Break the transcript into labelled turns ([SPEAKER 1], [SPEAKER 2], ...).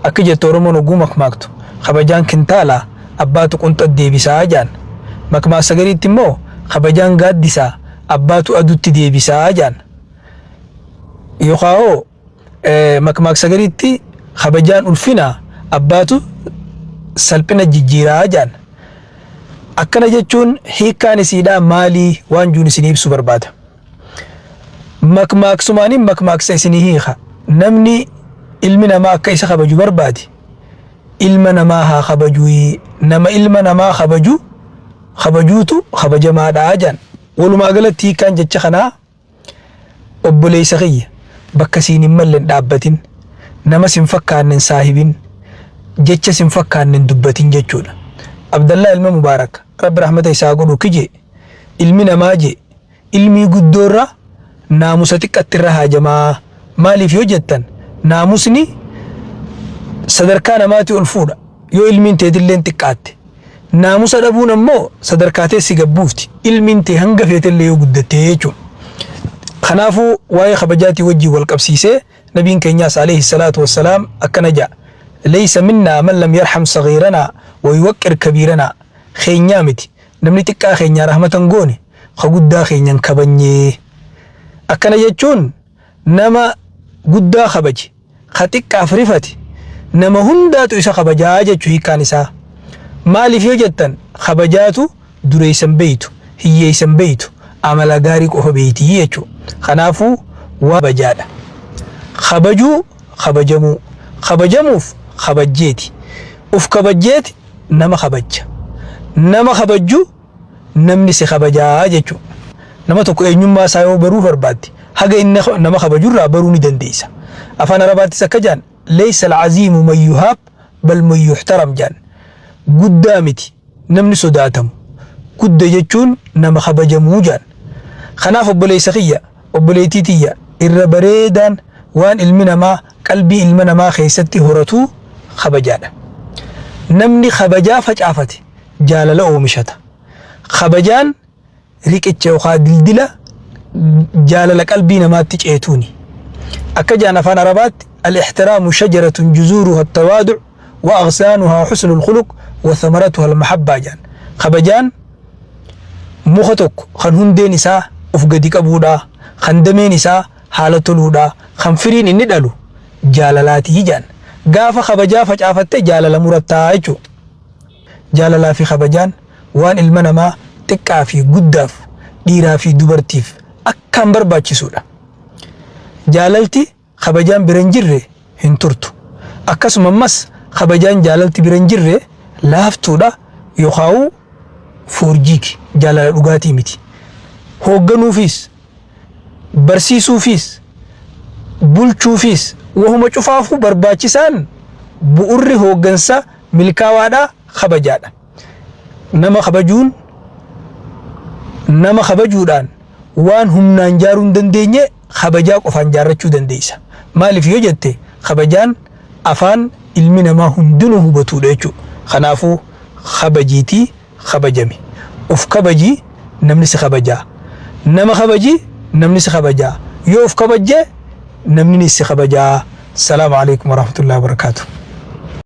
[SPEAKER 1] Akki jettu Oromoon hogguu makmaaktu, kabajaan kintaala, abbaatu qunxa deebisaa jaan. Makmaaksa gariitti immoo kabajaan gaaddisaa, abbaatu adutti deebisaa jaan. Yookaa hoo makmaaksa gariitti kabajaan ulfina, abbaatu salphina jijjiiraa jaan. Akkana jechuun hiikkaan isiidhaa maalii waan juun isinii ibsuu barbaada. Makmaaksumaaniin makmaaksa isinii hiika. Namni ilmi namaa akka isa kabaju barbaade ilma namaa haa kabajuyi. Nama ilma namaa kabaju kabajuutu kabajamaadha jedhan. Walumaa galatti hiikkaan jecha kanaa obboleessa kiyya bakka siin hin malle hin dhaabbatin, nama sin fakkaanne hin saahibin, jecha sin fakkaanne hin dubbatin jechuudha. Abdallaa ilma Mubaarak Rabbi rahmata isaa godhu kije ilmi namaa je ilmii guddoorra naamusa xiqqatti irra haajamaa. Maaliif yoo jettan naamusni sadarkaa namaati ol fuudha yoo ilmiin teetilleen xiqqaatte. Naamusa dhabuun ammoo sadarkaa tee si gad buufti. Ilmiin tee hanga feetellee yoo guddattee jechuudha. Kanaafuu waa'ee kabajaatii wajjin wal qabsiisee nabiin keenyaas alayhi salaatu wassalaam akkana ja'a. Laysa minnaa man lam yarham saghiiranaa wa yuwaqqir kabiiranaa. Keenyaa miti. Namni xiqqaa keenyaa rahmata hin goone ka guddaa keenya hin kabanyee. Akkana jechuun nama guddaa kabaje ka xiqqaaf rifate nama hundaatu isa kabajaa jechu hiikkaan isaa. Maaliif yoo jettan kabajaatu dureessa hin beeytu, hiyyeessa hin beeytu, amala gaarii qofa beeyti jechu. Kanaafuu waa kabajaadha. Kabajuu kabajamuu. Kabajamuuf kabajjeeti. Uf kabajjeeti nama kabajja. Nama kabajju namni si kabajaa jechuudha. Nama tokko eenyummaa isaa yoo baruu barbaadde haga inni nama kabaju irraa baruu ni dandeessa. Afaan Arabaattis akka jedhan laysa al-aziimu man yuhaab bal man yuhtaram jedhan. Guddaa miti namni sodaatamu. Gudda jechuun nama kabajamuu jedhan. Kanaaf obboleessa kiyya obboleettii tiyya irra bareedaan waan ilmi namaa qalbii ilma namaa keessatti horatu kabajaadha. Namni kabajaa facaafate jaalala oomishata. Kabajaan riqicha yookaan dildila jaalala qalbii namaatti ceetuuni. Akka jaan afaan Arabaatti al-ihtiraamu shajaratun juzuuruha at-tawaadu' wa aghsaanuhaa husnul khuluq wa thamaratuha al-mahabbaa jaan. Kabajaan muka tokko kan hundeen isaa of gadi qabuudha, kan dameen isaa haala toluudha, kan firiin inni dhalu jaalalaatii jaan. Gaafa kabajaa facaafatte jaalala murattaa jechuudha. Jaalalaa fi kabajaan waan ilma namaa xiqqaa fi guddaaf, dhiiraa fi dubartiif akkaan barbaachisuudha. Jaalalti kabajaan bira hin jirre hin turtu. Akkasuma ammas kabajaan jaalalti bira hin jirre laaftuudha yookaa'u foorjiiki jaalala dhugaatii miti. Hoogganuufiis, barsiisuufiis, bulchuufiis wahuma cufaafuu barbaachisaan bu'urri hooggansa milkaawaadha kabajaadha. Nama kabajuun nama kabajuudhaan waan humnaan jaaruu hin dandeenye kabajaa qofaan jaarrachuu dandeessa. Maaliif yoo jette kabajaan afaan ilmi namaa hundinuu hubatuudha jechuudha. Kanaafuu kabajiitii kabajami. Uf kabaji namni si kabajaa. Nama kabaji namni si kabajaa. Yoo uf kabajje namni si kabajaa. Salaamu alaikum warahmatullahi wabarakatuh.